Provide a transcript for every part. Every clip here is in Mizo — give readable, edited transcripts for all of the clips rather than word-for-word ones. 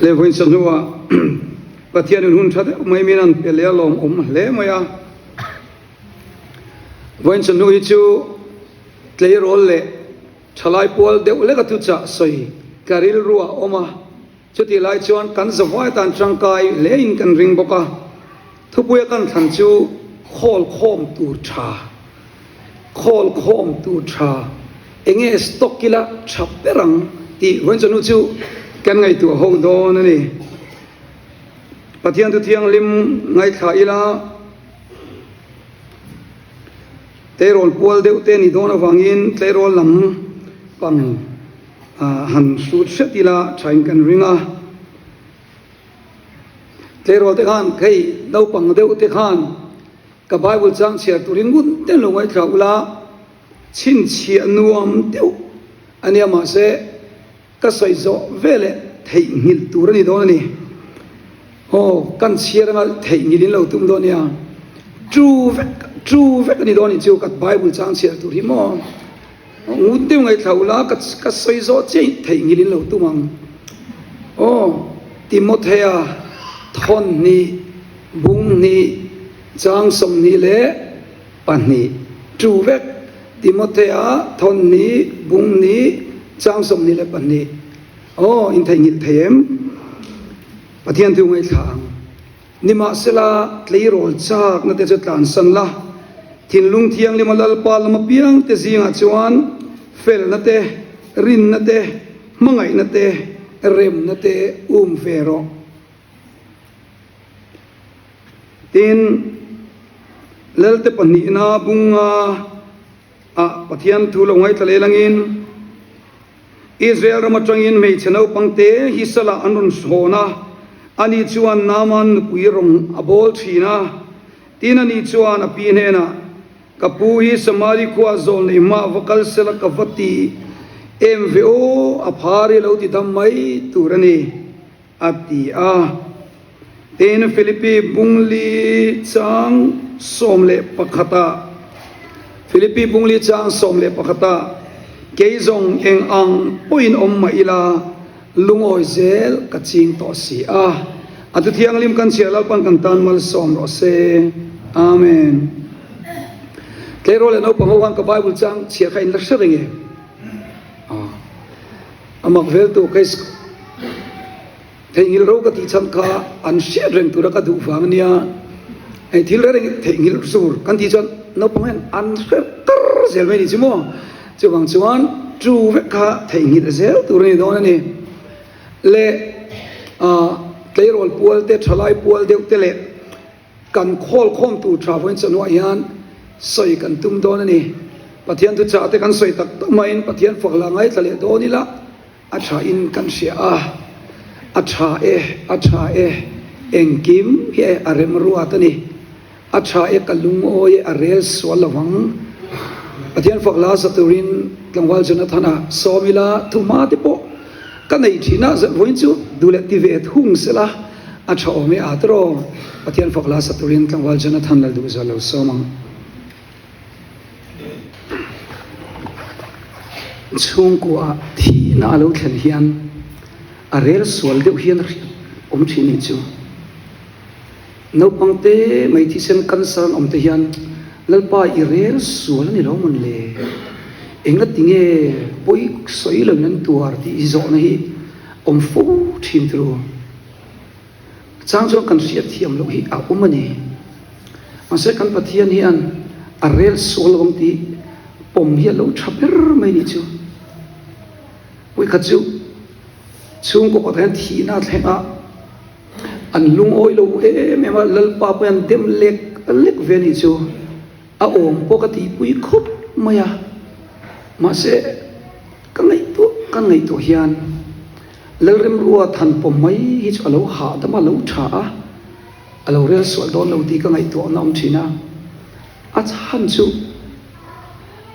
Le vawiin chawhnuah Pathianin hun tha deuh mai min an pe leh a lawmawm hle mai a. Vawiin chawhnu hi chu tleirawl leh thalai pual deuh leka thuchah sawi ka rilru a awm a. Chutih lai chuan kan zavai tan tangkai hlein kan ring bawk a, thupuia kan thlan chu khawl khawm tur tha, khawl khawm tur tha, enge stock ila tha ber ang tih vawiin chawhnu chu kan ngaihtuah ho dawn a ni. Pathian thu thianghlim ngaithla ila tleirawl pual deuh te ni dawn avangin tleirawl lam pang Han hrut hret ila thain kan ring a, tleirawl te khan hei naupang deuh te khan ka Bible chang chhiar turin ngun te lo ngaithla ula, chhinchhiah nuam deuh a nia mahse ka sawi zawh veleh theihnghilh tur a ni dawn a ni. Aw kan chhiar anga theihnghilh in lo tum dawn nia, true vek true vek a ni dawn a ni chu ka Bible chang chhiar tur hi maw. Ngut deuh ngaithla ula ka ka sawi zawh chiah theihnghilh in lo tum ang. Aw Timothea thawn hnih bung hnih chang 22 tu vek Timothea thawn hnih bung hnih chang 22 Aw in theihnghilh thei em? Pathian thu ngaithla ang. Nimahsela, tleirawl chakna te chu tlansan la, thinlung thianglima Lalpa lam apiang te zingah chuan felna te, rinna te, hmangaihna te, remna te um ve rawh. Tin, Lelte pahnihna bunga ah Pathian thu lo ngaithla leh langin, Israel ram atangin hmeichhe naupang te hi salah an rawn sawn a, ani chuan Naaman nupui rawng a bawl thin a. Tin, ani chuan a pi hnenah, Ka pu hi Samari khuaah zawl nei hma va kal sela ka va ti em ve aw, a phar hi lo ti dam mai tur a ni. A ti a. Tin, Philippi bungli chang 11 ah, Philippi bungli chang 11 ah, Kei zawng eng ang pawhin awm mah ila, lungawi zel ka ching tawh si a. A thu thianghlim kan chhiar Lalpan kan tan malsawm rawh se. Amen. Tleirawl leh naupang ho khan ka Bible chang chhiar kha in la hre reng em? A mak vel tu kei theihnghilh ro ka tih chhan kha an hriat reng tura ka duh vang a nia. Hei thil reng reng theihnghilh zur kan tih chuan naupang hian an hre kar zel mai a ni chu maw. Chuvang chuan tu vek kha theihnghilh zel tur a ni dawn a ni. Le tleirawl pual te thalai pual deuh te leh Kan khawl khawm tur tha vawiin chawhnuah hian sawi kan tum dawn a ni. Pathian thuchah te kan sawi tak tak maiin Pathian fak la ngaithla leh dawn ila a tha in kan hria a. A tha e, a tha e, engkim hi e a rem ruat a ni. A tha e ka lungawi e a rel sual lo vang. Pathian fak la za turin tlangval Jonathana sawm ila thuhma te pawh ka nei thin a, vawiin chu duh leh ti ve thung sela. A tha awm e a tiraw? Pathian fak la sa turin tlangval Jonathan lal duh zual lo sawm ang. Chhungkua thihna a lo thlen hian a rel sual deuh hian a hriat awm thin ni chu. Naupang te mai thisen cancer an awm te hian Lalpa i rel sual a ni lo mawn le? Engati nge pawi sawi loin an tuar tih i zawhna hi awm fo thin tiraw? A chang chuan kan hriat thiam loh hi a awm a ni. Mahse kan Pathian hian a rel sual lo ang tih pawm hi a lo tha ber mai ni chu. Vawikhat chu chhungkaw pakhat hian thihna a thleng a, an lungawi lo em em a, Lalpa pawh hian dem lek lek ve a nih chu. A awm pawh ka tihpui khawp mai a, mahse ka ngaihtuah ka ngaihtuah hian Lalremrua thanpawm mai hi chu a lo hahdam a, a lo tha a, a lo rel sual dawn lo tih ka ngaihtuahna awm thin a. A chhan chu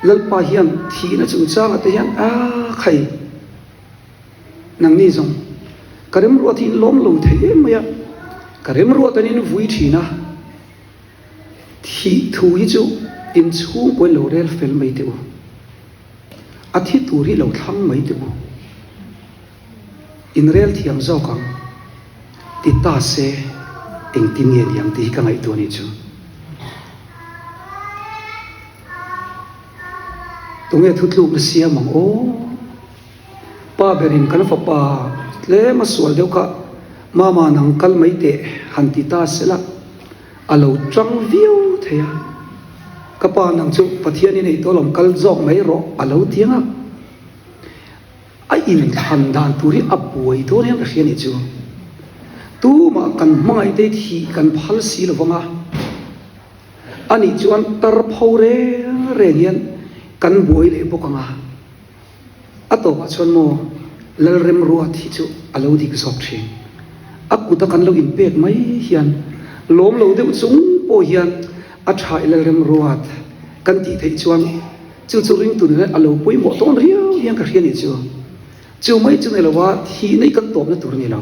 Lalpa hian thihna chungchangah te hian a khai nangni zawng ka remruat hi in lawm lo thei em mai a, ka remruat an in vui thin a. Thih thu hi chu in chhungkaw in lo rel fel mai teh u. A thi tur hi lo thlang mai teh u. In rel thiam zawk ang. Ti ta se engtin nge ni ang tih hi ka ngaihtuah a nih chu. Tunge thutlukna siam ang aw? Pa berin kan fapa tlem a sual deuh kha Mama nang kal mai teh han ti ta sela a lo tang viau thei a. Ka pa nang chu Pathian i nei tawh lawm kal zawk mai rawh a lo ti ang a. A inthlan dan tur hi a buai dawn hian ka hria nih chu. Tumah kan hmangaih te thih kan phal si lo vang a. Anih chuan tar pho reng reng hian kan buai leh bawk ang a. A tawpah chuan maw Lalremruat hi chu a lo dik zawk thin. A kuta kan lo inpek mai hian lawm lo deuh chung pawh hian a tha i Lalremruat kan tih theih chuan chu chu ringtu nena a lo pawimawh dawn riau hian ka hria nih chu. Chu mai chu ni lo a, thih nei kan tawpna tur a ni lo.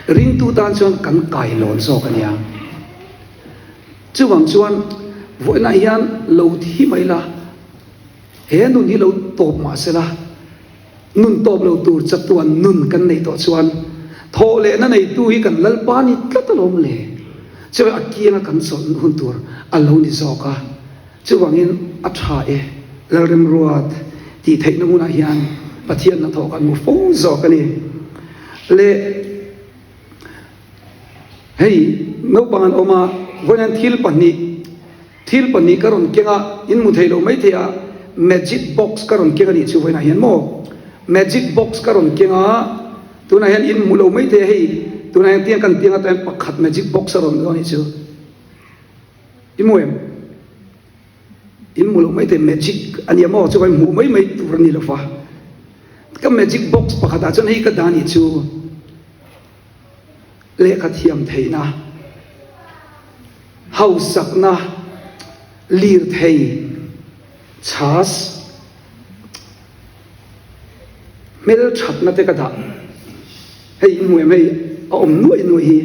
Ringtu tan chuan kan kailawn zawk a nia. Chuvang chuan vawiinah hian lo thi mai la. He nun hi lo tawp mah sela, nun tawp lo tur chatuan nun kan neih tawh chuan thawh lehna neitu hi kan Lalpa ni tlat alawm le. Chuvang a kianga kan chawlh hun tur a lo ni zawk a. Chuvangin a tha e, Lalremruat tih theihna hmunah hian Pathian hnathawh kan hmu fo zawk a ni. Le hei naupang an awm a, vawiin thil pahnih, Thil pahnih ka rawn keng a, in hmu thei lo mai thei a, magic box ka rawn keng a nih chu vawiinah hian maw? Magic box ka rawn keng a, tunah hian in hmu lo mai thei a hei, tunah hian tiang kan piang atan hian pakhat magic box a rawn dawn a nih chu. I hmu em? In hmu lo mai thei magic a nia maw? Chuan hmuh mai mai tur a ni lo va. Ka magic box pakhatah chuan hei ka dah a nih chu. Lehkha thiam theihna. Hausakna lirthei chhas hmelthatna te ka dah. Hei in hmu em hei a awm nuaih nuaih hi.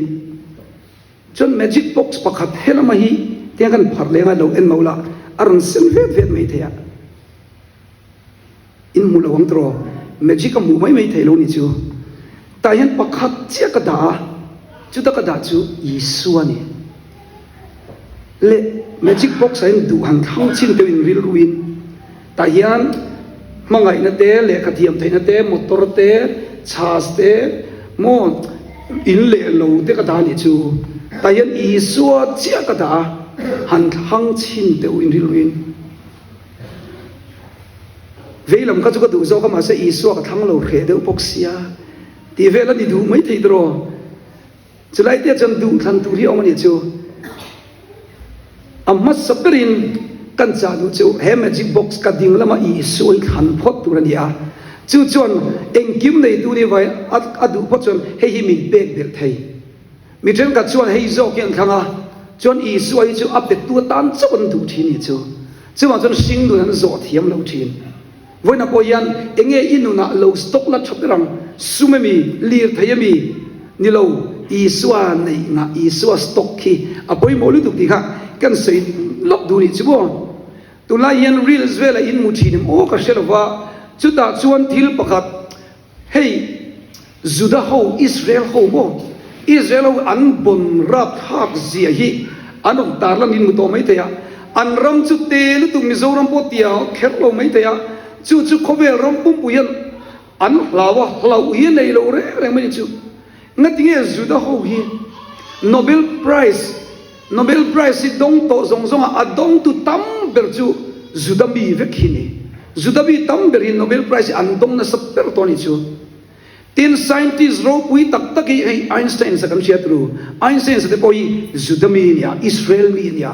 Chuan magic box pakhat helama hi tiang kan pharh leng a lo en mo la a rawn sen vet vet mai thei a. In hmu lo ang tiraw? Magic a hmuh mai mai theih lo nih chu. Tah hian pakhat chiah ka dah a, chuta ka dah chu Isua a ni. Le magic box ah hian duh han thlang chin deuh in rilru in tah hian hmangaihna te, lehkha thiam theihna te, motor te, chhas te, maw in leh lo te ka dah a nih chu. Tah hian Isua chiah ka dah a, han thlang chin deuh in rilru in. Vei lam kha chu ka duh zawk a, mahse Isua ka thlang lo hreh deuh bawk sia tih vel a ni duh mai thei tiraw. Chulai te chuan duh thlan tur hi a awm a nih chu. A hmasa berin kan chah duh chu he magic box ka ding lama Isua hi thlan phawt tur a ni a, chu chuan engkim neitu ni vai a duh phawt chuan hei hi min pek belh thei. Mi thenkhat chuan hei zawk hi an thlang a, chuan Isua hi chu a petu atan chauh an duh thin nih chu. Chuvang chuan hring nun an zawh thiam lo thin. Vawiinah pawh hian enge i nunah lo stock la tha ber ang, sum emi, lir thei emi? Ni lo, Isua neih ngah, Isua stock khi a pawimawh lutuk tih kha kan sawi lawk duh nih chu maw? Tunlai hian reels velah in hmu thin em aw ka hre lo va, chutah chuan thil pakhat, Hei Juda ho, Israel ho maw? Israel ho an bon rapthlak zia hi an rawn tarlan in hmu tawh mai thei a. An ram chu te lutuk Mizoram pawh tia kher lo mai thei a. Chu chu khawvel ram pumpui hian an hlau a, hlauh hi a nei lo reng reng mai ni chu. Ngatinge Juda ho hi Nobel Prize, Nobel Prize hi dawng tawh zawng zawng a, a dawngtu tam ber chu Juda mi vek hi ni. Juda mi tam ber hi Nobel Prize hi an dawng nasa ber tawh a nih chu. Tin, scientist ropui tak tak hi hei Einstein sa kan hriat ru, Einstein sa te pawh hi Juda mi a ni a, Israel mi a ni a.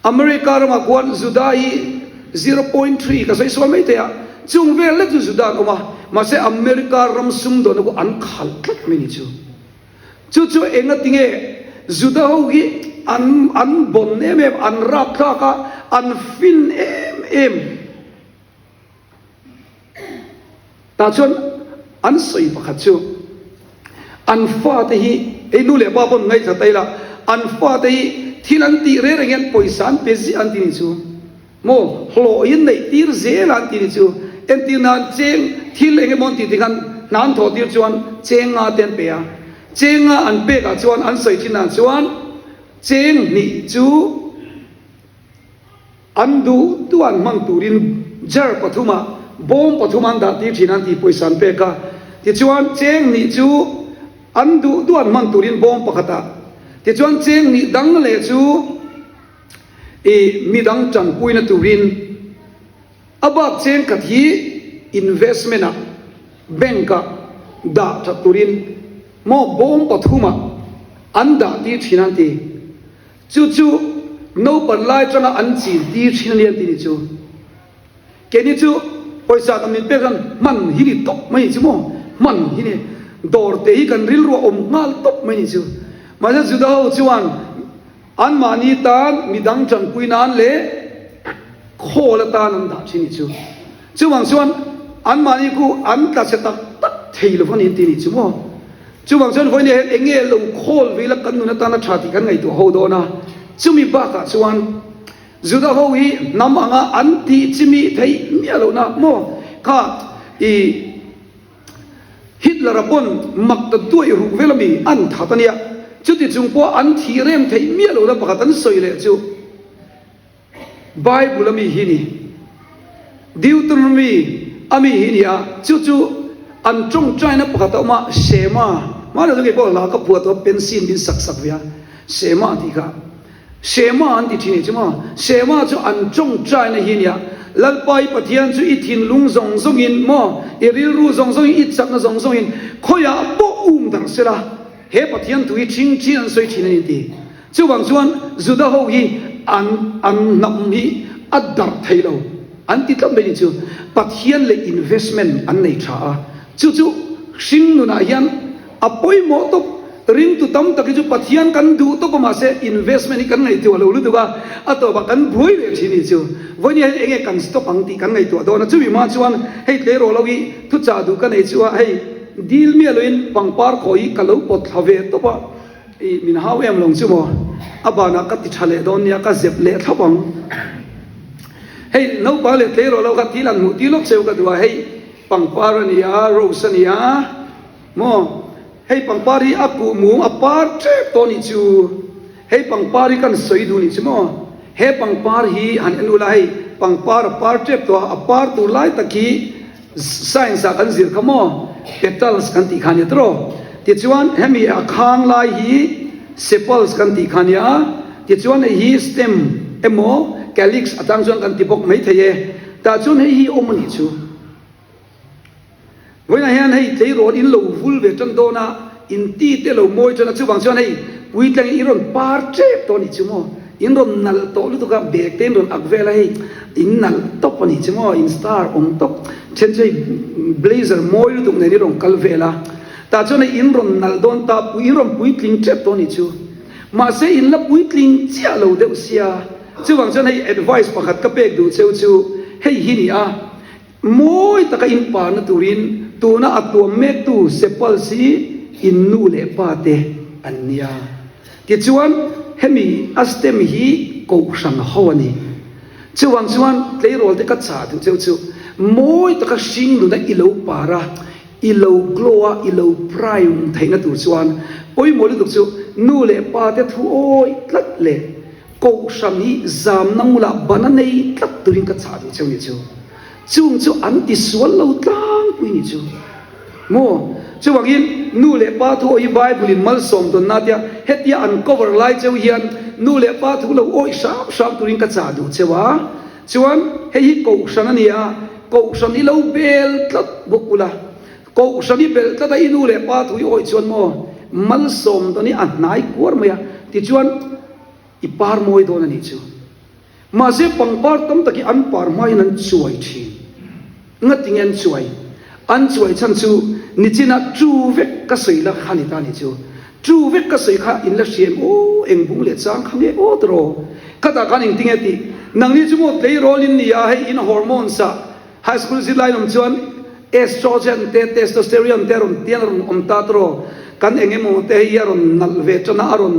America ramah khuan Juda hi 0.3 ka sawi sual mai thei a, chung vel lek chu Juda an awm a, mahse America ram sumdawnna khu an khalh tlat mai ni chu. Chu chu engatinge Juda ho hi an an bon em em, an rapthlak a, an fin em em. Tah chuan an sawi pakhat chu an fate hi hei nu leh pa pawn ngaihthla ta ila an fate hi thil an tih reng reng hian pawisa an pe ziah an ti ni chu maw hlawh hi an neih tir zel a an ti ni chu entir nan cheng thil eng emaw an tih tikhan hna an thawh tir chuan cheng nga te an pe a. Chenga an pekah chuan an sawi thin ah chuan cheng hnih chu an duh duh an hmang turin jar pathumah bawm pathum an dah tir thin an tih pawisa an pek a. Tichuan cheng hnih chu an duh duh an hmang turin bawm pakhatah tichuan cheng hnih dang leh chu i midang tanpuina turin A bak cheng khat hi investment ah bank ah dah that turin maw bawm pathum ah an dah tir thin an ti. Chu chu naupan lai tanga an chin tir thin a ni an ti ni chu. Keini chu pawisa kan min pek hian hman hi ni tawp mai ni chu maw hman hi ni dawr te hi kan rilru a awm nghal tawp mai ni chu. Mahse Juda ho chuan Anmahni tan midang tanpui nan leh khawl atan an dah thin ni chu. Chuvang chuan anmahni khu an tla chhe tak tak thei lo a ni an ti ni chu maw. Chuvang chuan vawiin hian eng nge lo khawl ve ila kan nun atana tha tih kan ngaihtuah ho dawn a. Chumi bakah chuan Juda ho hi hnam anga an tih chimi theih miah lohna maw kha i Hitler-a pawn mak ta duaih ruk vel ami an that a nia. Chuti chung pawh an thih rem theih miah lohna pakhat an sawi leh chu Bible ami hi ni. Deuteronomy ami hi ni a, chu chu an tawngtaina pakhat a awm a, Shema, hmanah chuan kei pawh hla ka phuah tawh a, pencil min sak sak ve a, Shema tih kha. Shema an ti thin e chu maw? Shema chu an tawngtaina hi a nia. Lalpa i Pathian chu i thinlung zawng zawngin maw, i rilru zawng zawngin, i chakna zawng zawngin khawiah pawh um darh sela, he Pathian thu hi thing thin an sawi thin a ni ti. Chuvang chuan Juda ho hi an an hnam hi a darh thei lo an ti tlat mai ni chu. Pathian leh investment an nei tha a, chu chu hring nunah hian A pawimawh tawp, ringtu tam tak hi chu Pathian kan duh tawp a mahse investment hi kan ngaihtuah lo lutuk a, a tawpah kan buai leh thin hi chu vawiin hian enge kan stop ang tih kan ngaihtuah dawn a, chumi hma chuan hei tleirawl ho hi thuchah duh ka nei chu a, hei dil miah loin pangpar khaw hi ka lo pawt thla ve tawp a, i min hau em lo chu maw, a banah ka ti tha leh dawn nia ka zep leh thlap ang. Hei naupang leh tleirawl ho kha thil an hmuh tir lawk cheu ka duh a, hei pangpar a ni a, rose a ni a. Maw? Hei pangpar hi a kuh mum a par tep tawh nih chu. Hei pangpar hi kan sawi duh nih chu maw? He pangpar hi han en ula hei pangpar a par tep tawh a, a par tur lai tak hi science ah kan zir kha maw? Petals kan tih kha nia tawh. Tichuan hemi a khang lai hi sepals kan tih kha nia. Tichuan hei hi stem emaw calyx atang chuan kan ti bawk maithei e. Tah chuan hei hi awm a nih chu. Vawiinah hian hei tleirawl in lo vul ve tan dawn a, in ti te lo mawi tan a, chuvang chuan hei puitlangin in rawn par tep tawh a nih chu maw, in rawn nalh tawh lutuk a, bag te in rawn ak vel a hei in nalh tawp a nih chu maw, in star awm tawp, then chu hei blazer mawi lutuk nen in rawn kal vel a, tah chuan hei in rawn nalh dawn ta, in rawn puitling tep tawh a nih chu, mahse in la puitling chiah lo deuh sia, chuvang chuan hei advice pakhat ka pek duh cheu chu hei hi ni a. Mawi taka in parna turin tuna a tuam mektu Sepals hi in nu leh pa te an nia. Tichuan hemi a stem hi kohhran ho a ni. Chuvang chuan tleirawl te ka chah duh cheu chu mawi taka hring nuna i lo par a, i lo glow a, i lo prime theihna tur chuan pawimawh lutuk chu nu leh pa te thu awih tlat leh Kohhran hi zamna ngulah ban a nei tlat turin ka chah duh cheu ni chu. Chung chu an ti sual lo tlangpui ni chu. Maw? Chuvangin nu leh pa thu awih hi Bible in malsawm dawn na tia hetia an cover lai cheu hian nu leh pa thu lo awih hram hram turin ka chah duh cheu a. Chuan hei hi kohhran a ni a, kohhran hi lo bel tlat bawk ula. Kohhran i belh tlat a i nu leh pa thu i awih chuan maw malsawm dawn hi a hnai kuar mai a. Tichuan. I par mawi dawn a nih chu. Mahse pangpar tam tak hi an par hmain an chuai thin. Ngatinge an chuai? An chuai chhan chu nichinah chu vek ka sawi la kha ni ta nih chu. Chu vek ka sawi kha in la hria em aw, eng bung leh chang kha nge aw tawh. Khatah khan engtinge tih? Nangni chu maw tleirawl in ni a, hei in hormones ah High school zirlai awm chuan estrogen te testosterone te a rawn tiang a rawn awm ta tawh kan eng emaw te hei hi a rawn nalh ve tan a a rawn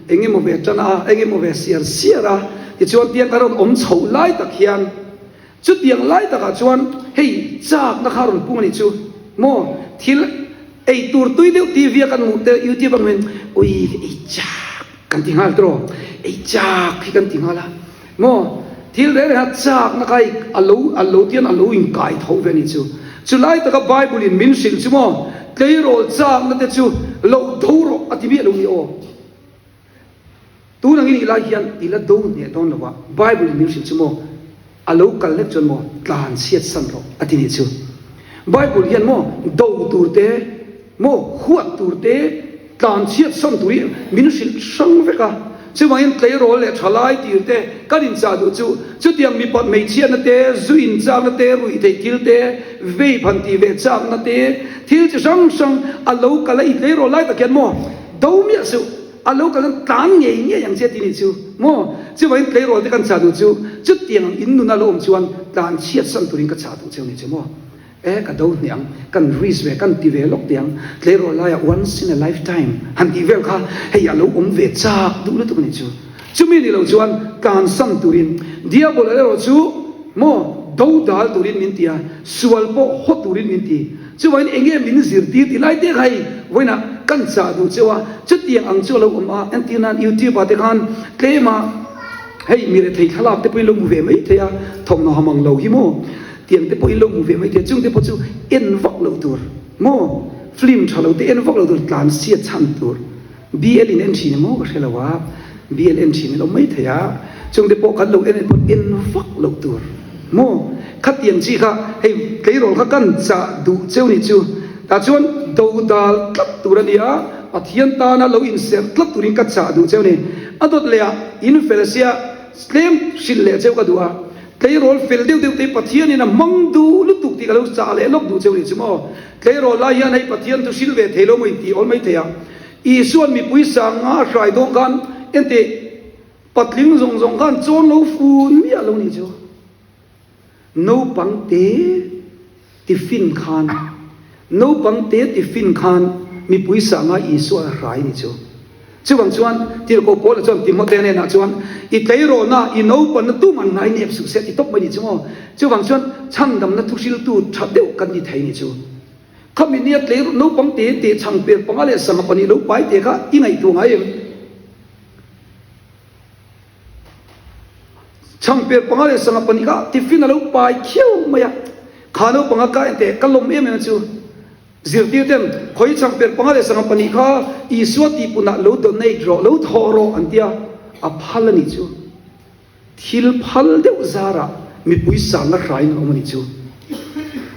eng emaw ve tan a eng emaw ve siar siar a tichuan tiang a rawn awm chhoh lai tak hian chutiang lai takah chuan hei chakna kha a rawn pung a nih chu maw thil. Ei tur tui deuh TV a kan hmuh te YouTube a hmuhin ui ei chak kan ti nghal tawh ei chak hi kan ti nghal a maw thil reng reng a chakna kha hei a lo a lo tian a lo inkai tho ve a ni chu. Chulai taka Bible in min hrilh chu maw tleirawl chakna te chu lo do rawh a ti miah lo ni aw. Tun angin i lai hian i la do hneh dawn lo a, Bible in min hrilh chu maw, a lo kal lek chuan maw tlan chhiat san rawh a ti nih chu. Bible hian maw do tur te, maw huat tur te, tlan chhiat san tur hi min hrilh hrang vek a. Chuvangin tleirawl leh thalai tir te kan inchah duh chu, chutiang mipat hmeichhiatna te, zu inchakna te, ruihtheih thil te, vape han tih ve chakna te, thil chi hrang hrang a lo kal a i tleirawl lai tak hian maw do miah suh. A lo kal an tlan ngei ngei ang che ti nih chu maw? Chuvangin tleirawl te kan chah duh chu chutiang in nun a lo awm chuan tlan chhiat san turin ka chah duh cheu nih chu maw? E ka do hne ang, kan risk ve, kan ti ve lawk teh ang, tleirawl laiah once in a lifetime han tih vel kha hei a lo awm ve chak duh lutuk a nih chu. Chumi ni lo chuan tlan san turin Diabol erawh chu maw do dal turin min ti a, sual pawh haw turin min ti. Chuvangin eng nge min zirtir tih lai te kha hei vawiinah kan chah duh cheu a, chutiang ang chu a lo awm a, entir nan YouTube ah te khan tlem a hei mi rethei thlalak te pawhin lo hmu ve mai thei a, thawmhnaw ha mang lo hi maw tiang te pawhin lo hmu ve mai thei a, chung te pawh chu en vak loh tur maw film tha lo te en vak loh tur tlan siat chhan tur. BL in en thin emaw ka hre lo a, BL en thin in awm mai thei a, chung te pawh kan lo en pawh en vak loh tur maw? Khatiang chi kha hei tleirawl kha kan chah duh cheu nih chu, tah chuan dodal tlat tur a ni a, Pathian tana lo inserh tlat turin ka chah duh cheu ni. A dawt leh ah in fel sia tlem hrilh leh cheu ka duh a, tleirawl fel deuh deuh te hi Pathian in a hmang duh lutuk tih ka lo chah leh lawk duh cheu nih chu maw? Tleirawl lai hian hei Pathian chu hrilh ve thei lo maw intih awl mai thei a. Isua'n mipui sanga a hrai dawn khan enteh patling zawng zawng khan chawn lo fun miah lo nih chu. Naupang te tiffin khan naupang te tiffin khan mipui sanga Isua a hrai nih chu. Chuvang chuan Tirhkoh Paula chuan Timothea hnenah chuan, I tleirawhna, i naupanna tuman ngai nep suh se ti tawp mai ni chu maw? Chuvang chuan chhandamna thuhriltu tha deuh kan ni thei ni chu. Khami nia tleiraw naupang te te chhangper panga leh sangha pahnih lo pai te kha i ngaihtuah ngai em? Chhangper panga leh sangha pahnih kha tiffin a lo pai khiau mai a. Kha naupanga ka en teh ka lawm em em chu. Zirtir ten khawi changper panga leh sangha pahnih kha Isua tihpunah lo donate rawh, lo thawh rawh an tia, a phal a nih chu. Thil phal deuh zarah mipui sangna hraiin an awm a nih chu.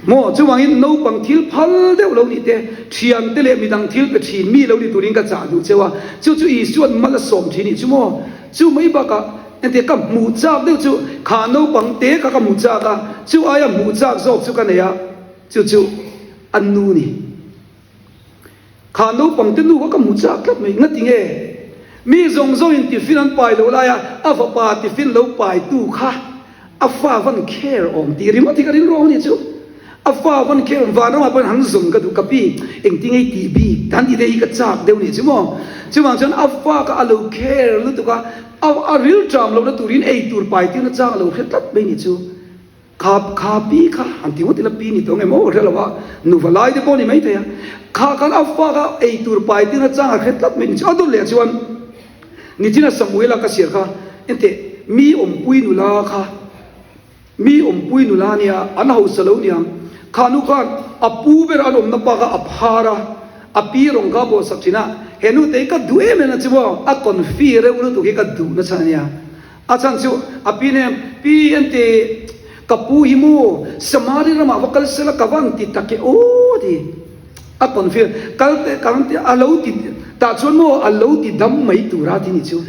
Maw, chuvangin naupang thil phal deuh lo nih te, thiante leh midang thil pe thin mi lo ni turin ka chah duh cheu a, chu chu Isua'n mal a sawm thin nih chu maw? Chu mai bakah engtia ka hmuh chak deuh chu kha naupang te kha ka hmu chak a, chu aia hmuh chak zawk chu ka nei a. Chu chu a nu ni. Kha naupang te nu kha ka hmu chak tlat mai. Ngati nge? Mi zawng zawng in tiffin an pai loh lai a, a fapa tiffin lo pai tu kha a fa van care awm tih ringawt hi ka ring ruang a ni chu. A fa van care awm vanramah pawhin han zawm ka duh ka pi engtin nge i tih bik dan tih te hi ka chak deuh ni chu maw. Chuvang chuan a fa kha a lo care lutuk a, a rilṭam lohna turin eitur pai tirna chang a lo hre tlat mai ni chu. Kha kha pi kha han ti ngawt ila pi ni tawh nge maw hre lo a, nuva lai te pawh ni mai thei a, kha khan a fa kha ei tur pai tir nachang a hre tlat mai ni chu a dawt leh chuan nichina Samuela ka siar kha enteh mi awmpui nula kha mi awmpui nula nia an hausa lo niang kha nu khan a pu ber an awmna pa kha a phar a a pi rawng kha a bawhsak thin a he nu te hi ka duh em em a chu maw a confi reuh lutuk hi ka duh nachhan ania. A chhan chu a pi nen, Pi en ti, ka pu hi mu, Samari ramah va kal sela ka van ti tak e aw ti. A confi, kal teh ka han ti, a lo ti, tah chuan maw a lo ti dam mai tura ti ni chu.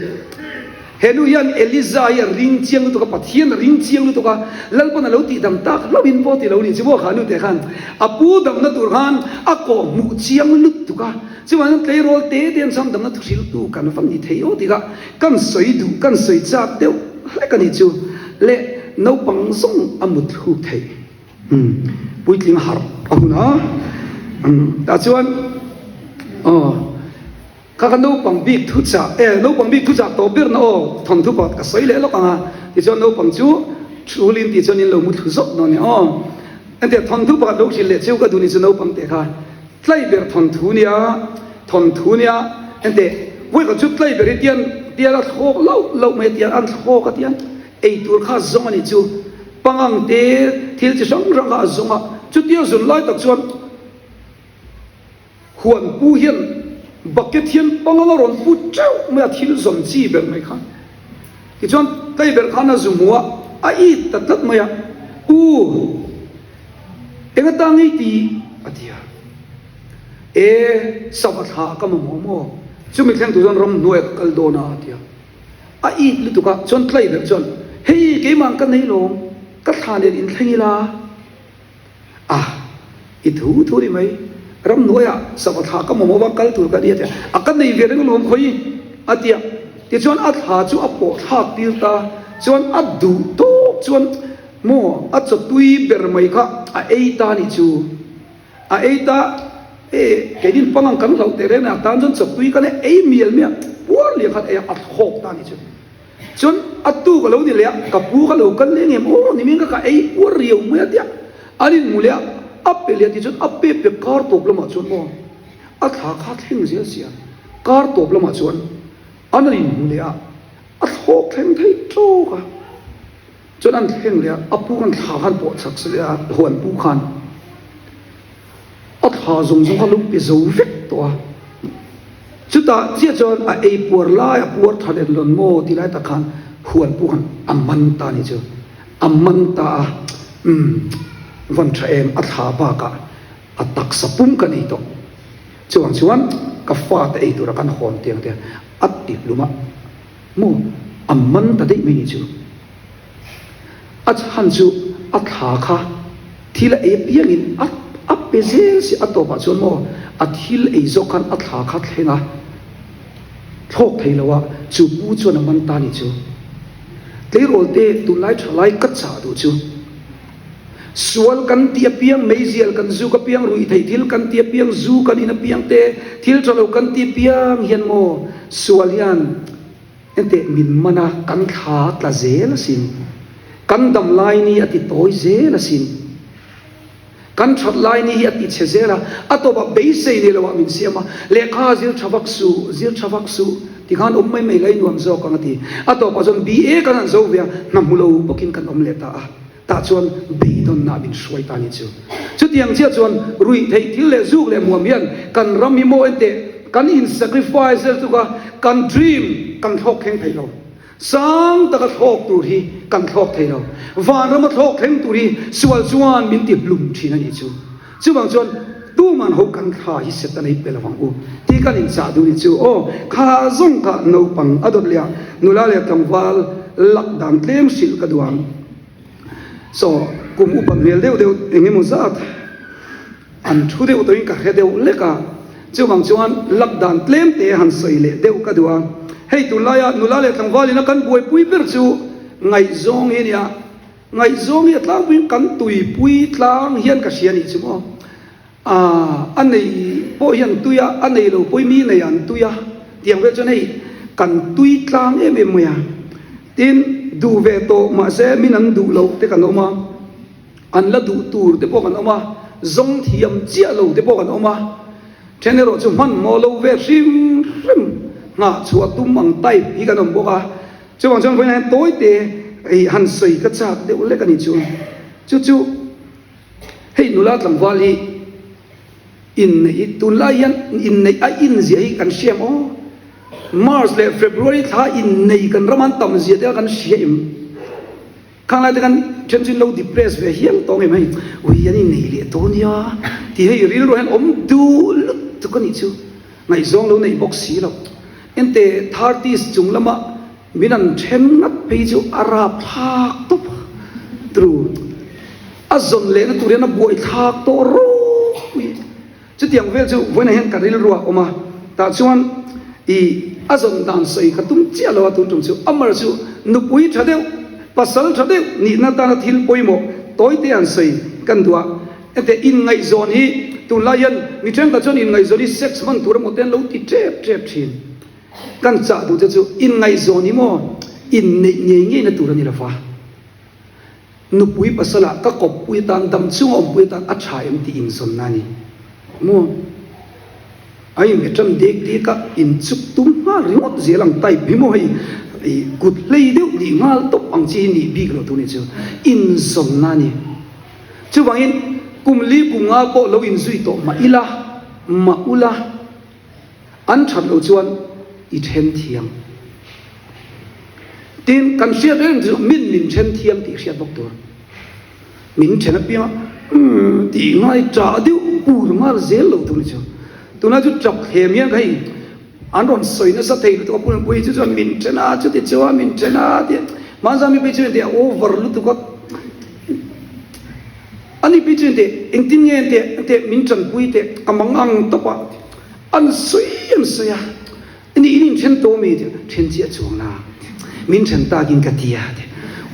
He nu hian Eliza hi a ring chiang lutuk a, Pathian a ring chiang lutuk a, Lalpan a lo tih dam tak hlauhin pawh ti lo ni chu maw kha nu teh khan a pu damna tur khan a kawh hmuh chiang lutuk a, chuvangin tleirawl te te an chhandamna thuhriltu kan va ni thei aw ti kha Kan sawi duh, kan sawi chak deuh hlek a nih chu le naupang zawng a mut hluk theih. Umm puitling harh a hun a, umm tah chuan aw kha kha naupang bik thu chah e naupang bik thu chah tawh berna aw thawnthu pakhat ka sawi leh lawk ang a tichuan naupang chu thulin tih chuan in lo mut thlu zawk dawn a ni aw. Engtiang thawnthu pakhat lo hrilh leh cheu ka duh ni chu naupang teh kha. Tlaiberh thawnthu nia, thawnthu nia, enteh, vawikhat chu tlaiberh hi tian tial a thlawk lauh lauh mai a tian an thlawk a tian ei tur kha a zawng a nih chu, pangang te thil chi hrang hrang kha a zawng a, chutia zun lai tak chuan huan pu hian bucket hian pangang a rawn pu teuh mai a thil zawn chi ber mai kha tichuan tlaiberh khan a zu hmu a, a it ta tlat mai a, u. Eng atan ngei ti? a ti a. E, sava thla ka mamawh maw? Chumi thleng tur chuan ramhnuai ka kal dawn a, a ti a. A it lutuk a, chuan tlai ber chuan, Hei, keimah ka nei lawm, ka thla nen inthleng ila. A, i thu thu ni mai, ramhnuaiah sava thla ka mamawh va kal tur ka ni, a ti a. A ka nei ve reng alawm khawi, a ti a. Tichuan a thla chu a pawh thlak tir ta, chuan a duh tawk chuan, Maw, a chaw tui ber mai kha a ei ta nih chu. A ei ta, e, keinin pangang kan hlauh teh reng a, a tan chuan chaw tui kan ei mial mai a, puar lian khan ei a, a thlawk ta nih chu. Chuan a tuk a lo ni leh a, ka pu kha lo kal leh ngem aw, ni ming kha ka ei puar riau mai a tia, an inhmu leh a, a pe leh a tih chuan a pe pe kar tawp lamah chuan maw, a thla kha thleng zel sia, kar tawp lamah chuan an rawn inhmu leh a, a thlawk thleng thei tawk a. Chuan an thleng leh a, a pu khan thla khan pawh chak se leh a, huan pu khan a thla zawng zawng kha lo pe zo vek tawh a. Chutah chiah chuan a ei puar lai, a puar tha len lawn maw ti lai tak khan huan pu khan a man ta a nih chu. A man ta a, umm, van tha em, a thla bakah a taksa pum ka nei tawh. Chuvang chuan ka fate ei tura kan hawn tiang te a ti hlum a. Maw? A man ta daih mai ni chu. A chhan chu a thla kha thil a ei apiangin a a pe zel si a tawpah chuan maw a thil ei zawk khan a thla kha thleng a thlawk thei lo a, chu pu chuan a man ta ni chu. Tleirawl te tunlai thalai ka chah duh chu. Sual kan ti apiang, meizial kan zuk apiang, ruihtheih thil kan ti apiang, zu kan in apiang te, thil tha lo kan ti apiang hian maw sual hian enteh min man a, kan thla a tla zel asin. Kan dam lai ni a ti tawi zel asin. Kan that lai ni hi a ti chhe zel a, a tawpah beisei ni loah min siam a, lehkha zir tha vak suh, zir tha vak suh tikhan awm mai mai lai nuam zawk ang a ti. A tawpah chuan BA kan han zo ve a, hna hmu lo bawkin kan awm leh ta a. Tah chuan beidawnna min hruai ta ni chu. Chutiang chiah chuan ruihtheih thil leh zuk leh muam hian kan ram hi maw enteh kan in sacrifice zel tuk a, kan dream kan thlawk thleng thei lo. Sang taka thlawk tur hi kan thlawk thei lo. Vanrama thlawk thleng tur hi sual chuan min ti hlum thin a nih chu. Chuvang chuan tuman ho kan thla hi Satan ei pe lovang u tih kan inchah duh ni chu. Aw, kha zawng kha naupang a dawt leh a, nula leh tlangval lak dan tlem hrilh ka duh ang. Saw kum upa hmel deuh deuh eng emaw zat an thu deuh tawhin ka hre deuh lek a, chuvang chuan lak dan tlem te han sawi leh deuh ka duh a. Hei tunlaia nula leh tlangval ina kan buaipui ber chu ngaihzawng hi a nia. Ngaihzawng hi a tlangpuiin kan tuipui tlang hian ka hria nih chu maw. Aaa a nei pawh hian tui a, a nei lo pawhin mi nei an tui a, tiang vel chuan hei kan tui tlang em em mai a. Tin, duh ve tawh mahse min an duh loh te kan awm a, an la duh tur te pawh kan awm a, zawng thiam chiah lo te pawh kan awm a. Then erawh chu hmanhmawh lo ve hrim hrim nghah chhuah tum ang type hi kan awm bawk a. Chuvang chuan vawiinah hian tawite ih han sawi ka chak deuh lek a ni chu. Chu chu hei nula tlangval hi inneih hi tunlai hian inneih a inziah hi kan hria em aw? March leh February thla innei kan ram an tam zia te kha kan hria em? Khang lai te khan then chu in lo depress ve hial tawng em hei, ui an innei leh tawh nia tih hei rilru hian awm duh lutuk a nih chu. Ngaihzawng lo neih bawk si lo. Ente thirties chung lama min an then ngat phei chu a rap thlak tawp tru. A zawn lehna tur hian a buai thlak tawh ropui. Chutiang vel chu vawiinah hian ka rilru a awm a, tah chuan i a zawn dan sawi ka tum chiah lo a tun tum chu Amar chu nupui tha deuh, pasal tha deuh nihna tana thil pawimawh tawite an sawi kan duh a. Hete inngaihzawn hi tunlai hian mi thenkhat chuan inngaihzawn hi sex hman tur emaw te an lo ti tep tep thin. Kan chah duh te chu inngaihzawn hi maw inneih ngei ngei na tur a ni lo va. Nupui pasala ka kawppui atan dam chunga awmpui atan a tha em tih inzawnna a ni maw. A inbe tan dek dek a, inchuk tum nghal ringawt zel ang type hi maw hei i kut hlei deuh nih nghal tawp ang chi hi nih bik lo tur ni chu inzawnna a ni. Chuvangin kum li kum nga pawh lo inzui tawh mah ila mah ula an that loh chuan i then thiam. Tin, kan hriat reng chu min min then thiam tih hriat bawk tur. Min then apiang a, umm tih ngai ṭah deuh pur nghal zel lo tur ni chu. Tunlai chu ṭap hem hian hei an rawn sawi nasa thei lutuk a, Puipuii chu chuan min then a, chuti chuan min then a tih Hmanzami phei chu engtih a over lutuk a, ani phei chu engtih engtin nge engtih engtih min ṭanpui teh ka mang ang tawp a, an sawi an sawi a. Ni in inthen tawh mi tih then chiah chuang na min then takin ka ti a ti.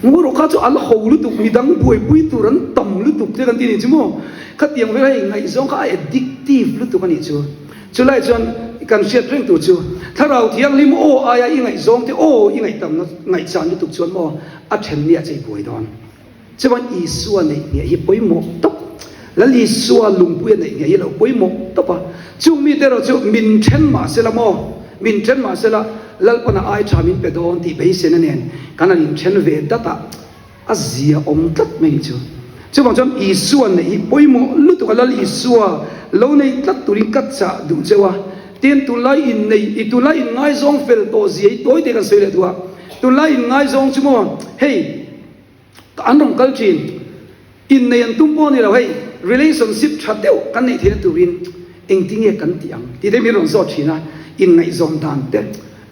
Ngaw rawh kha chu a la ho lutuk midang buaipui tur an tam lutuk te kan ti nih chu maw. Khatiang vel hei ngaihzawng kha a addictive lutuk a nih chu. Chulai chuan kan hriat reng tur chu Thlarau Thianghlim aw aia i ngaihzawng te aw i ngaihtamna ngaihchan lutuk chuan maw a then nia chei buai dawn. Chuan Isua neih ngheh hi pawimawh tawp. Lal Isua lungpuia neih ngheh hi lo pawimawh tawp a. Chung mite erawh chu min then mah sela maw? Min then mah sela Lalpana ai tha min pe dawn tih beisena nen kan han inthen ve dat a, a zia awm tlat mai ni chu. Chuvang chuan Isua neih hi pawimawh lutuk a, Lal Isua lo nei tlat turin ka chah duh cheu a. Tin, tunlai innei, i tunlai inngaizawng fel tawh zia hi tawi te kan sawi leh duh a. Tunlai inngaizawng chu maw, hei, An rawn kal thin. Innei an tum pawh a ni lo hei, relationship tha deuh kan neih theihna turin engtin nge kan tih ang tih te min rawn zawt thin a, inngaihzawn dan te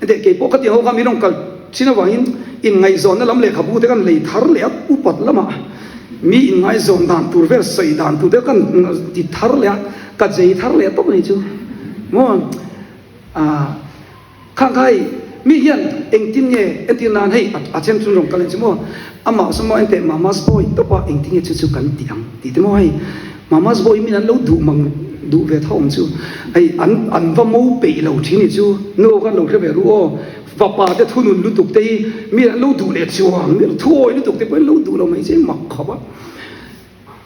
enteh kei pawh ka tih ho kha min rawn kal thin avangin inngaihzawnna lam lehkhabu te kan lei thar leh a, upat lamah mi inngaihzawn dan tur vel sawi dan tur te kan ti thar leh a, ka jei thar leh tawp a ni chu maw ah. Khang kha hei mi hian engtin nge entir nan hei a then chun rawn kal ang chu maw amah saw maw enteh mama's boy tawp a engtin nge chu chu kan tih ang tih te maw hei mama's boy min an lo duh mang duh ve tho ang chu hei an an va mo peih lo thin ni chu nu khan lo hre ve ru aw fapa te thunun lutuk te hi mi an lo duh leh chuang mi thuawi lutuk te pawh an lo duh lo mai che mak khawp a.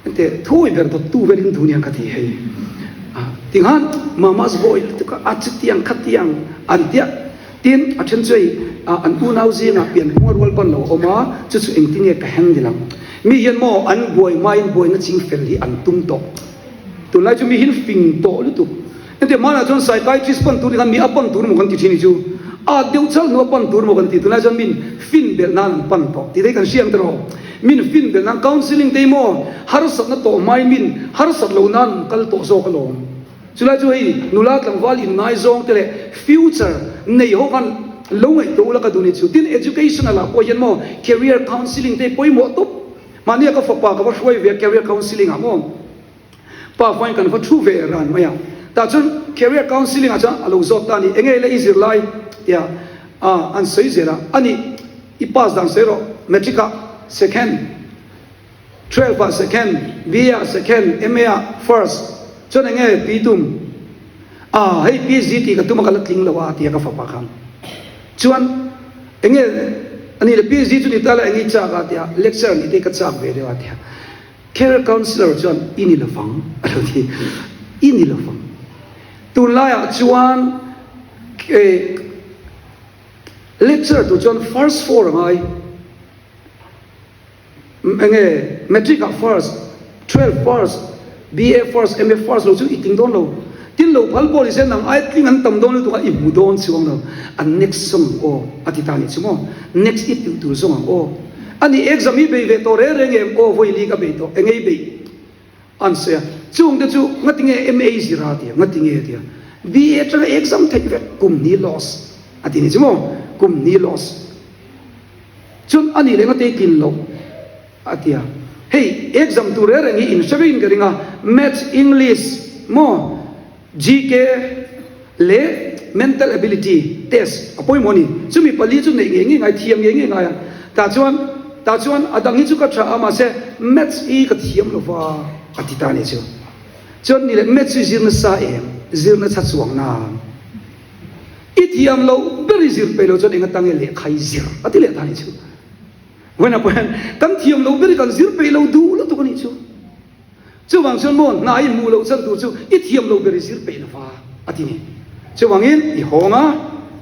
Enteh, thawi ber dawttu verin duh nia ka ti hei. Tinghan mama's boy lutuk a, a chutiang khatiang an tia. Tin, a then chu hei an unau zingah pianphunga rual ban lo a awm a, chu chu engtin nge ka handle ang. Mi hian maw an buai hmain buaina ching fel hi an tum tawh. Tunlai chu mi hian fing tawh lutuk. Hetiang hmanah chuan psychiatrist pan tur ni khan mi a pan tur maw kan ti thin hi chu a deuh chal hnu a pan tur maw kan ti tunlai chuan min fin belh nan an pan tawh tih te hi kan hria ang tiraw min fin belh nan counselling te hi maw harsatna tawh hmai min harsat lo nan an kal tawh zawk alawm chulai chu hei nula tlangval inngaizawng te leh future nei ho khan lo ngaihtuah ula ka duh ni chu tin educational ah pawh hian maw career counselling te hi pawimawh tawp mahnia ka fapa ka va hruai ve a career counselling ah maw. Pa huain kan va thu ve ran mai a, tah chuan career counselling ah chuan a lo zawt ta a ni, enge le i zirlai tia a an sawi zel a, a nih i pass dan sawi rawh, matric ah second, 12 ah second, BA ah second, MA ah first, chuan enge pi tum a hei PhD tih ka tum a ka la tling lo a tia ka fapa khan chuan enge a nih le PhD chu ni ta la enge i chak a tia lecture nih te ka chak ve deuh a tia. Care Councillor chuan i ni lovang a lo ti. I ni lovang. Tunlaiah chuan lecturer tur chuan first four a ngai. Enge matric ah first, 12 first, BA first, MA first lo chu i tling dawn lo. Tin lo phal pawh ni se nang ai tling an tam dawn lutuk a i hmu dawn chuang lo. A next zawng ang aw a ti ta nih chu maw. Next i tih tur zawng ang aw. A ni exam hi bei ve tawh reng reng em aw vawi li ka bei tawh eng ei bei an sawi a chung te chu ngati nge MA zir a tia ngati nge tia BA atanga exam theih vek kum hni loss a ti ni chu maw kum hni loss chuan a nih leh ngati ei tlin loh a tia hei exam tur reng reng hi in hre vekin ka ring a maths english maw GK leh Mental Ability Test a pawimawh a ni. Chumi pali chu neih ngei ngei ngai, thiam ngei ngei ngai a. Tah chuan, tah chuan a dang hi chu ka tha a, mahse Maths hi ka thiam lo va a ti ta a nih chu. Chuan ni leh Maths hi zir nasa em? Zir nasa chuang nan. I thiam loh ber i zir peih loh chuan eng atang nge lehkha i zir a ti leh ta a nih chu. Vawiinah pawh hian kan thiam loh ber hi kan zir peih lo duh lutuk a nih chu. Chuvang chuan maw hna i hmuh loh chan tur chu i thiam lo ber i zir peih lova A ti ni. Chuvangin i hawng a,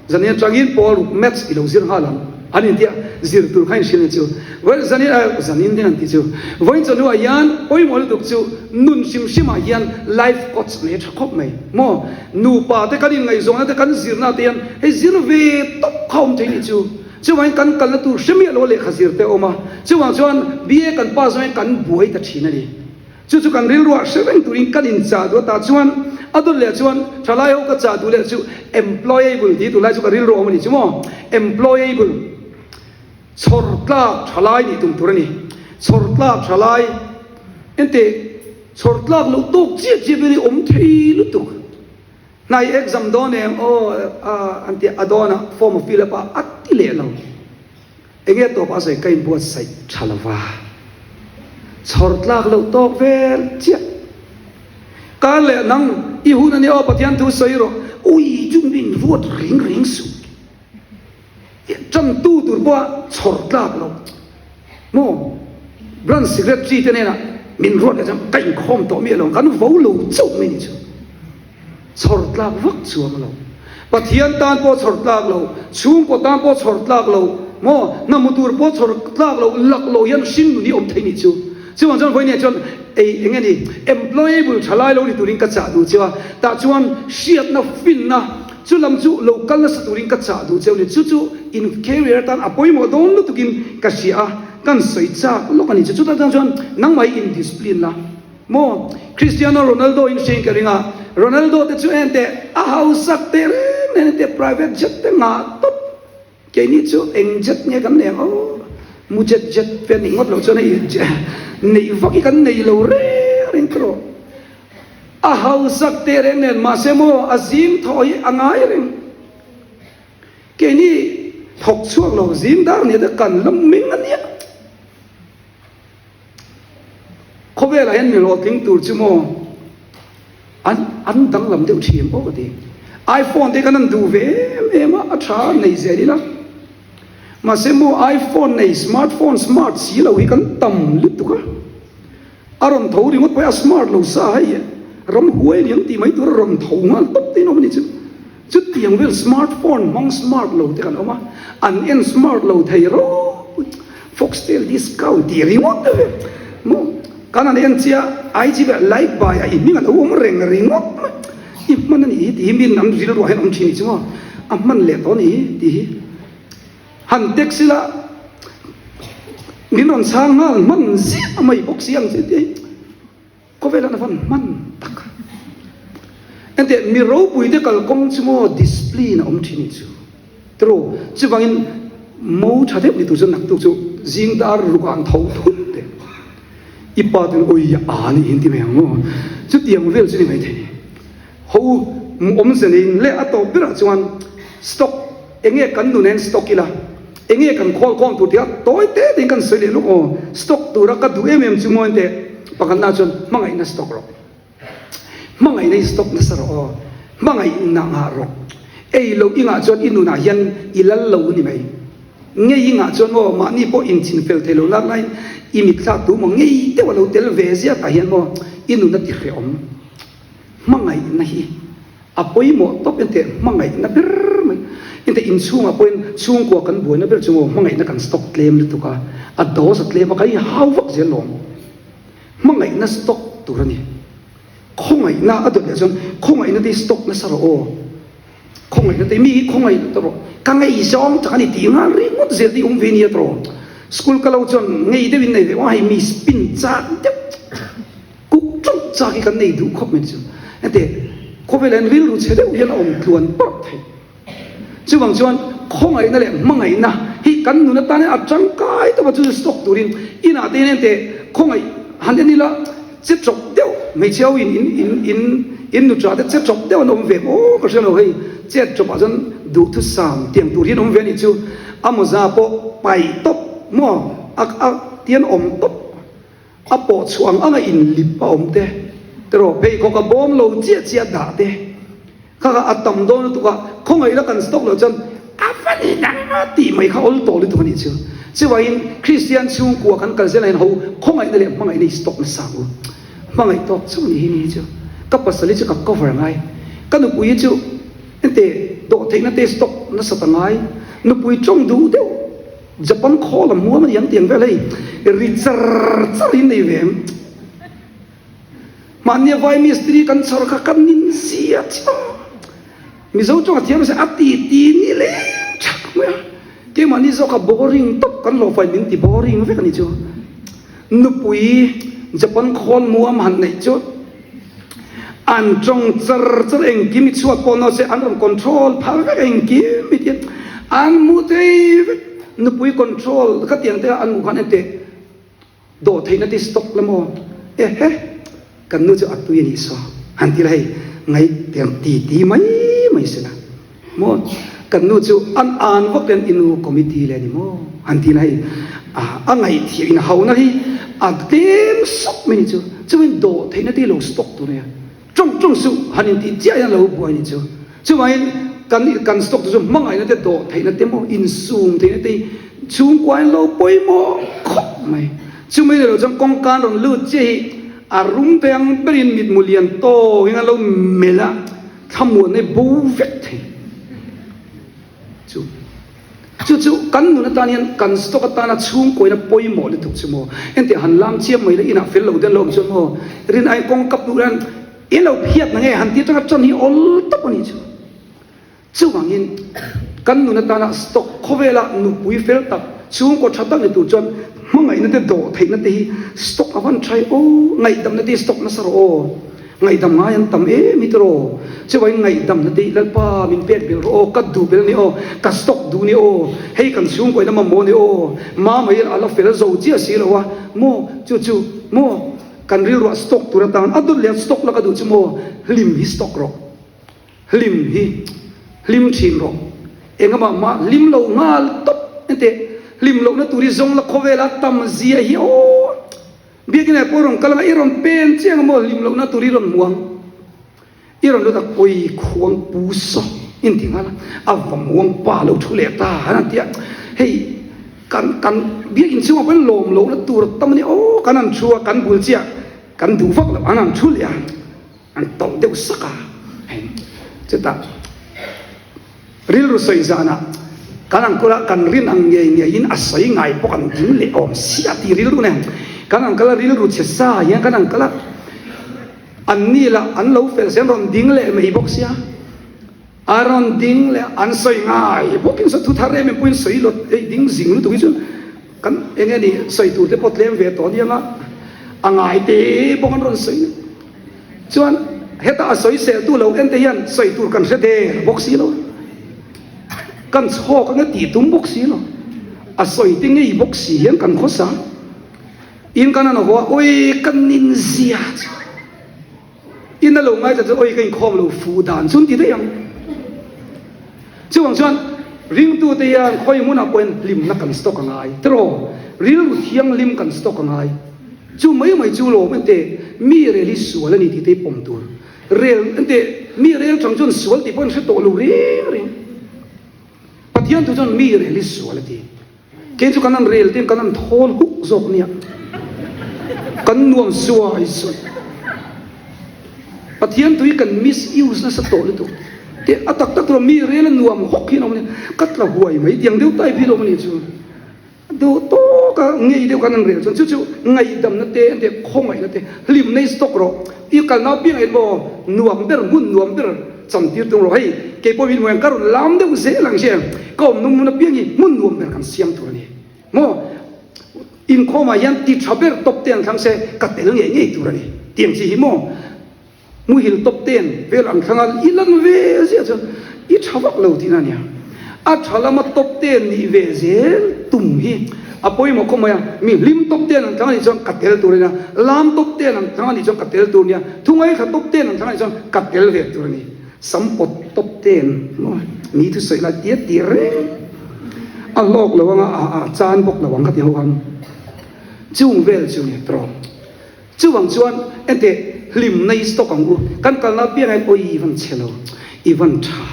zanin atangin pawl ruk maths i lo zir nghal ang an inti a, zir tur kha inhrilh ni chu. Vawiin zanin eh zanin ding an ti chu. Vawiin chawhnuah hian pawimawh lutuk chu nun hrim hrimah hian life coach nei a tha khawp mai maw? Nupa te kan inngaihzawnna te kan zirna te hian hei zir ve tawp kha awm thei ni chu. Chuvangin kan kalna tur hre miah lo a lehkha zir te a awm a, chuvang chuan BA kan pass zawngin kan buai ta thin a ni. Chu chu kan rilruah hre reng turin kan inchah duh ata chuan a dawt leh chuan thalai ho ka chah duh leh chu employable tih tunlai chu ka rilru awm a ni chu maw? Employable, chhawr tlak thalai nih tum tur a ni. Chhawr tlak thalai engteh chhawr tlak loh tawk chiah chiah vel hi awm thei lutuk. Hnai exam dawn em aw an ti a dawn a form a fill up a a ti leh lo. Enge tawp a sawi ka inbuatsaih tha lo va, chhawr tlak loh tawk vel chiah. Kar leh nang i hun a ni aw Pathian thu sawi rawh, ui chung min ruat reng reng suh. Tantu tur pawha chhawr tlak loh maw Branch Secretary te hnenah min ruat leh chuan ka inkhawm tawh miah lo kan vo lo chauh mai ni chu. Chhawr tlak vak chuang lo. Pathian tan pawh chhawr tlak lo, chhungkaw tan pawh chhawr tlak lo, maw hna hmu tur pawh chhawr tlak lo, lak lo hian hring nun hi awm thei nih chu. Chuvang chuan vawiin ah chuan ei eng nge ni employable tha lai lo ni turin ka chah duh cheu a, tah chuan hriatna, finna chu lam chu lo kal nasa turin ka chah duh cheu a ni. Chu chu in career atan a pawimawh dawn lutukin ka hria a, kan sawi chak lawk a ni chu. Chutah chuan nangmah hi indiscipline la. Maw? Cristiano Ronaldo in hrein ka ring a, Ronaldo te chu en teh a hausak teh reng nen en teh private jet te ngah tawp keini chu eng jet nge kan nei ang aw mu jet jet vel nih ngawt loh chuan hei neih vak hi kan nei lo reng reng tawh rawh. A hausak teh reng nen mahse maw a zing thawh hi a ngai reng keini thawk chhuak lo zing dar nia te kan la meng a nia. Khawvelah hian mi hlawhtling tur chu maw an an danglam deuh thin aw ka ti. iPhone te kan han duh ve em em a, a tha nei zel ila. Mahse maw iPhone nei smartphone smart si lo hi kan tam lutuk a. A rawn tho ringawt pawh hi a smart lo sa hei ramhuai a ni ang tih mai tur a rawn tho nghal tawp te in awm a ni chu. Chutiang vel smart phone hmang smart lo te kan awm a, an en smart lo thei ropui foxtel discount tih ringawt te ve maw kan han en chiah IG ve like by a i hming a lo awm reng ringawt mai i hman a nih hi tih hi min an rilruah hian awm thin nih chu maw a hman leh tawh a nih hi tih hi han text ila min rawn chhang nghal hman ziah mai bawk si ang che tih hi. Khawvel an van hman tak a. Enteh mi ropui te kalkawng chu maw discipline a awm thin ni chu. Tiraw? Chuvangin mo tha deuh ni tur chuan naktuk chu zing dar ruk ah an tho thut teh. I pa ten awi a a nih hi an ti mai ang maw? Chutiang vel chu ni mai thei. Ho awmze neiin leh a tawp berah chuan stock enge kan nun en stock ila enge kan khawl khawm tur tih a tawi te tein kan sawi leh lawk aw stock tura ka duh em em chu maw enteh pakhatna chuan hmangaihna stock rawh hmangaihna hi stock nasa rawh aw hmangaihna ngah rawh ei loh ingah chuan i nunah hian i lal lo ni mai ngei ingah chuan maw mahni pawh inchin fel thei lo lak laiin i mitthlak tu maw ngei deuh a lo tel ve ziak ah hian maw i nun a ti hrehawm. Hmangaihna hi a pawimawh tawp enteh hmangaihna ber mai enteh inchhungah pawhin chhungkua kan buaina ber chu maw hmangaihna kan stock tlem lutuk a, a dose a tlem a kan inhau vak zel lawm. Hmangaihna stock tur a ni. Khawngaihna a dawt leh chuan khawngaihna te hi stock nasa rawh aw. Khawngaihna te mi hi khawngaih ta rawh ka ngaihzawng tak a ni tih nghal ringawt zel te hi awm ve nia tawh. School ka lo chuan ngei deuhin nei ve aw hei mi spin chak deuh. Kuk ṭawk chak hi kan nei duh khawp mai chu. Heti, khawvel hian rilru chhe deuh hian a awm tluan parh thei. Chuvang chuan khawngaihna leh hmangaihna hi kan nun atan hian a tangkai tawp a, chu chu stock turin inah te hian enteh khawngaih han en ila che chawp deuh hmeichhe ho in in in in nuṭa te che chawp deuh an awm ve maw ka hria lo hei chet chawp ah chuan duhthusam tiang tur hian awm ve a nih chu a mawza pawh paih tawp maw a a tian awm tawp. A pawh chhuah ang anga inlip a awm te, tiraw pheikhawk a bawm lo chiah chiah dah te, kha kha a tam dawn lutuk a, khawngaihna kan stock loh chuan a va ni dang a tih mai kha awl tawh lutuk a nih chu. Chuvangin Kristian chhungkua kan kal zelah hian ho khawngaihna leh hmangaihna hi stock nasa ang u. Hmangaih tawk chauh ni hi ni hi chu ka pasal hi chu ka cover ngai. Ka nupui hi chu ente dawhtheihna te stock nasa ta ngai. Nupui tawng duh deuh Japan khaw lam huam a ni ang tiang vel hei ri char char in nei ve em. Mahnia vai mistiri kan chhar kha kan nin zia chiang. Mizo chuan a thiam se a ti ti ni leng thak mai a. Keimahni zawk a boring tawp kan hlawhfai min ti boring vek a ni chu. Nupui Japan khawn muam han neih chu an tawng char char engkim i chhuat pawh naw se an rawn control phal vek engkim i tia an mu thei vek. Nupui control khatiang te an hmuh khan enteh. Dawhtheihna te stock la maw? Ehe, kan nu chu a tui a nih saw, han ti la hei, ngaih tiang ti ti mai mai se la maw? Kan nu chu an an vak hian i nu committee le a ni maw? Han ti la hei, a ngaihthiah in hauna hi a tlem sawp mai ni chu, chuin dawhtheihna te lo stock tur a nia. Tawng tawng suh han intih chiah hian lo buai ni chu. Chuvangin kan kan stock te chu hmangaihna te dawh theihna te maw insum theihna te hi chhungkua hian lo pawimawh khawp mai. Chumi ni lo chuan kawngka an rawn lut chiah hi a rum thei ang berin mitmu lian tawkin an lo melh a, thlamuanna hi bo vek thei. Chu chu chu kan nun atan hian kan stock atana chhungkawina pawimawh lutuk chu maw? Engtiang han lam chiam mai la inah fel lo den lo awm chuan maw? Rin aiin kawng kap duh hian in lo phiat na nge han ti atanga tan hi awl tawp a nih chu. Chuvangin kan nun atana stock khawvela nupui fel tak chhungkaw tha tak ni tur chuan hmangaihna te dawh theihna te hi stock a van tha e aw, ngaihdamna te hi stock nasa rawh aw. Ngaihdam ngai an tam em hi tiraw? Chuvangin ngaihdamna te hi Lalpa min pek belh rawh aw, ka duh belh a ni aw, ka stock duh a ni aw, hei kan chhungkaw in a mamawh a ni aw, mama hian a la fel zo chiah si lo a maw, chu chu maw kan rilruah stock tur atan a dawt leh a stock la ka duh chu maw, hlim hi stock rawh, hlim hi hlim thin rawh, engah mah hlim lo nghal tawp enteh, hlim lohna tur hi zawng la khawvela tam zia hi aw. Biakinn ah pawh i rawn kal anga i rawn pen chiang a maw hlim lohna tur i rawn hmu ang. I rawn lut a kawi khuang pu saw in ti nghal a, a va muang pa lo thu leh ta han an ti a, hei kan kan biakinn chhungah pawhin lawm lohna tur tam a ni aw kan han thu a kan bul chiah kan duh vak loh an han thu leh a. An tawlh deuh sak a, hei chutah rilru sawi zanah kan ang kula kan rin ang ngei ngeiin a sawi ngai bawk ang ding leh awm sia tih rilru nen kan ang kala rilru chhe sa hian kan ang kala an ni lah an lo fel sia an rawn ding leh mai bawk sia. A rawn ding leh an sawi ngai bawkin saw thu thar em em pawhin sawi lawt ei ding zing lutuk hi chu kan eng nge ni sawi tur te pawh tlem ve tawh aniang a, a ngai te bawk an rawn sawi nen chuan heta a sawi sel tu lo en te hian sawi tur kan hre der bawk si lo kan chhawk anga tih tum bawk si lo a sawi te ngei bawk si hian kan khawsa in kan han haw a awi ka nin zia chu. In a lo ngaithla chu awi ka inkhawm lo fuh dan chu an ti daih ang. Chuvang chuan ringtute hian khawi hmunah pawhin hlimna kan stock a ngai tiraw? Rilru thianghlim kan stock a ngai. Chu mai mai chu lawm ente mi rel hi sual a ni tih te hi pawm tur. Rel ente mi rel chang chuan sual tih pawh an hre tawh lo reng reng. Pathian thu chuan mi rel hi sual a ti. Kei chu kan han rel te kan han thawl huk zawk nia. Kan nuam suai suai. Pathian tui kan misuse nasa tawh lutuk. Te a tak tak tur mi rel a nuam hawk hi an awm a nia. Ka tla huai mai tiang deuh type hi an awm a nih chu. Duh tawk a ngei deuh kan han rel chuan chu chu ngaihdamna te an tih khawngaihna te hlimna hi stock rawh. I kalna apiang hian maw nuam ber hmun nuam ber chantir tum rawh. Hei kei pawh min hmuh hian ka rawn lam deuh zel ang che. Ka awm nung hmun apiang hi hmun nuam ber kan siam tur a ni. Maw inkhawmah hian ti tha ber tawp te an thlang se ka tel ngei ngei tur a ni. Tiang chi hi maw muhil tawp ten vel ang thlang a i lan ve ziah chuan i tha vak lo tihna a nia. A tha lama tawp te nih ve zel tum hi a pawimawh khawp mai a, mi hlim tawp ten an thlang a nih chuan ka tel tur a nia, lam tawp ten an thlang a nih chuan ka tel tur a nia, thungaithla tawp ten an thlang a nih chuan ka tel ve tur a ni. Sam pawt tawp ten maw mi thusawi lai tia tir reng a hlawk lo anga a a chan bawk lo ang ka ti ho ang chung vel chu nia tawng. Chuvang chuan enteh hlimna i stock ang u, kan kalna apiang hian awi i van chhe lo, i van tha.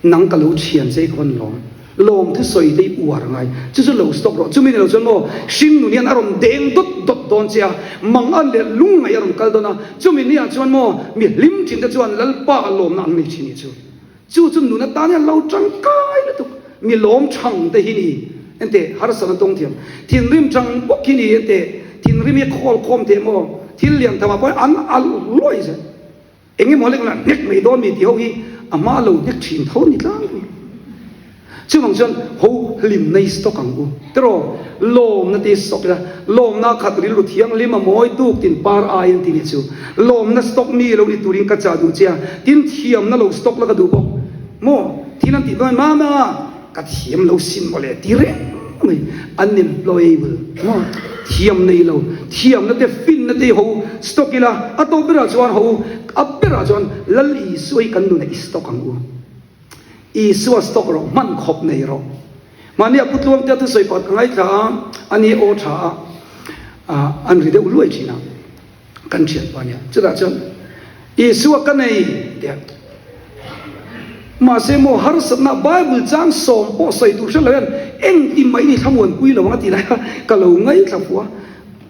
Nang ka lo thian che i ka van lawm. Lawmthu sawi te i uar ngai. Chu chu lo stock rawh. Chumi ni lo chuan maw hringnun hian a rawn deng dawt dawt dawn che a, mangan leh lungngaih a rawn kal dawn a. Chumi ni ah chuan maw mi hlim thin te chuan Lalpa a lawmna an nei thin nih chu. Chu chu nun atan hian lo tangkai lutuk. Mi lawm thang te hi ni enteh harsatna tawng thiam. Thinrim thang bawk hi ni enteh thinrim hi khawl khawm thei maw thil lian tham ah pawh an alh luai zel. Eng emaw lek lah hnek mai dawn mi tih ho hi a hma lo hnek thin tho ni tlangpui. Chuvang chuan ho hlimna i stock ang u. Tiraw lawmna te i stock ila, lawmna khat rilru thianghlim a mawi tuk tin par ai an ti nih chu. Lawmna stock mi lo ni turin ka chah duh che a, tin thiamna lo stock la ka duh bawk. Maw thil an tih dawn mama Ka thiam lo sin mawle ti reng mai, unemployable maw, thiam nei lo, thiamna te finna te ho stock ila, a tawp berah chuan ho a berah chuan Lal Isua hi kan nunah i stock ang u. Isua stock rawh, hman khawp nei rawh. Mahni a pu tluangte a thusawi pakhat ka ngaithla a, ani aw tha a, an ri deuh luai thin a. Kan thianpa nia. Chutah chuan Isua ka nei tia. Mahse maw harsatna Bible chang sawm pawh sawi tur hre lo hian engtin mah i ni thlamuanpui lo ang a ti lai a, ka lo ngaithla fu a.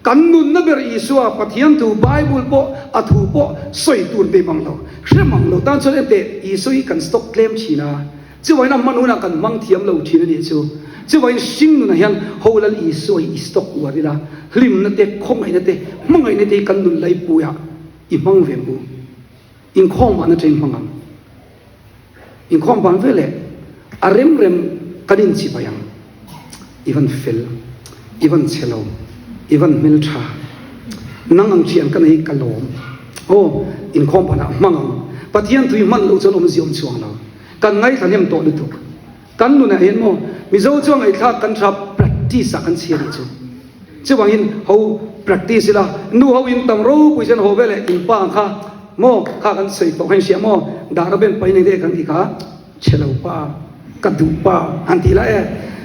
Kan nunna ber Isua Pathian thu Bible pawh a thu pawh sawi tur nei mang lo, hre mang lo tan chuan enteh Isua hi kan stock tlem thin a. Chuvain a hman hunah kan hmang thiam lo thin a nih chu. Chuvain hring nunah hian ho Lal Isua hi i stock uar ila, hlimna te, khawngaihna te, hmangaihna te hi kan nun laipuiah i hmang ve ang u. Inkhawm van atangin hmang ang. Inkhawm van veleh a rem rem kan inchibai ang. I van fel, i van chhe lo, i van hmel tha. Nang ang thian ka nei ka lawm. Aw, inkhawm vanah hmang ang. Pathian tui hman loh chuan awmzia awm chuang lo. Kan ngaithla hnem tawh lutuk. Kan nunah hian maw Mizo chuan ngaihthlak kan tha practice ah kan chhia nih chu. Chuvangin ho practice ila nu ho in tam ropui chuan haw veleh in pa ang kha maw kha kan sawi tawh kha in hria maw dar a ben pai nei deuh kan tih kha chhe lo pa ka duh pa han tih lah e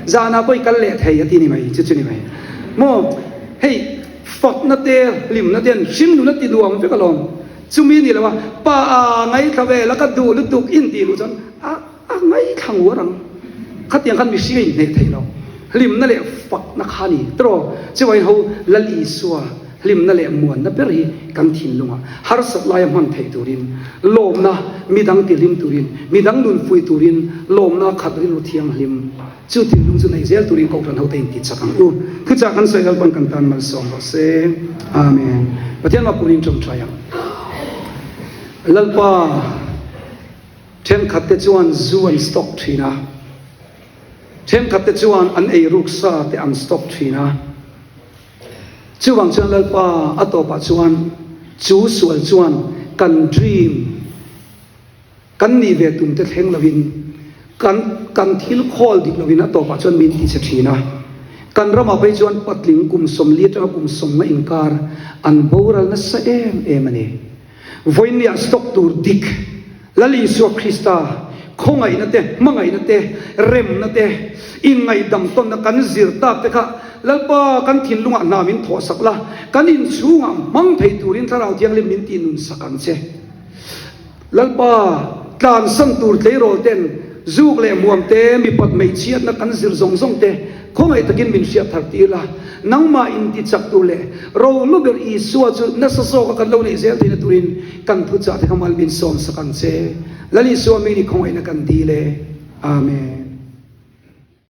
zanah pawh i kal leh thei a ti ni mai chu chu ni mai maw hei fakna te hlimna te an hrim nuna ti nuam vek alawm. Chumi ni lo a, pa a ngaithla vel a, ka duh lutuk in tih luh chuan a a ngaithla nguar ang. Khatiang khan mihring a inhneh thei lo. Hlimna leh fakna kha a ni. Tiraw, chuai ho Lal Isua hlimna leh muanna ber hi kan thinlungah harsat laia hman theih turin, lawmna midang tihlim turin, midang nunpui turin lawmna khat rilru thianghlim. Chu thinlung chu nei zel turin Kohhran hote in ti chak ang u. Thuchah kan sawi Lalpan kan tan malsawm rawh se. Amen. Pathian mah purin tawngtai ang. Lalpa thenkhat te chuan zu an stock thin a. Thenkhat te chuan an ei ruk sa te an stock thin a. Chuvang chuan Lalpa a tawpah chuan chu sual chuan kan dream Kan nih ve tum te thleng lovin kan kan thil khawl dik lovin a tawpah chuan min ti che thin a. Kan ramah phei chuan patling kum 40 atanga kum 50 inkar an boral nasa em em a ni. Vawinia stock tur dik Lal Isua Krista khawngaihna te, hmangaihna te, remna te, inngaihdam tawnna kan zir tak te kha Lalpa kan thinlungah hna min thawhsak la, kan inchhungah hmang thei turin Thlarau Thianghlim min tih nunsak ang che. Lalpa, tlansan tur tleirawl ten zuk leh hmuam te, mipat hmeichhiatna kan zir zawng zawng te khawngaih takin min hriat thar tir la. Nangmah intichak tur leh rohlu ber Isua chu nasa zawka kan lo neih zel theihna turin kan thuchah te kha mal min sawmsak ang che. Lal Isua mini khawngaihna kan dil e. Amen.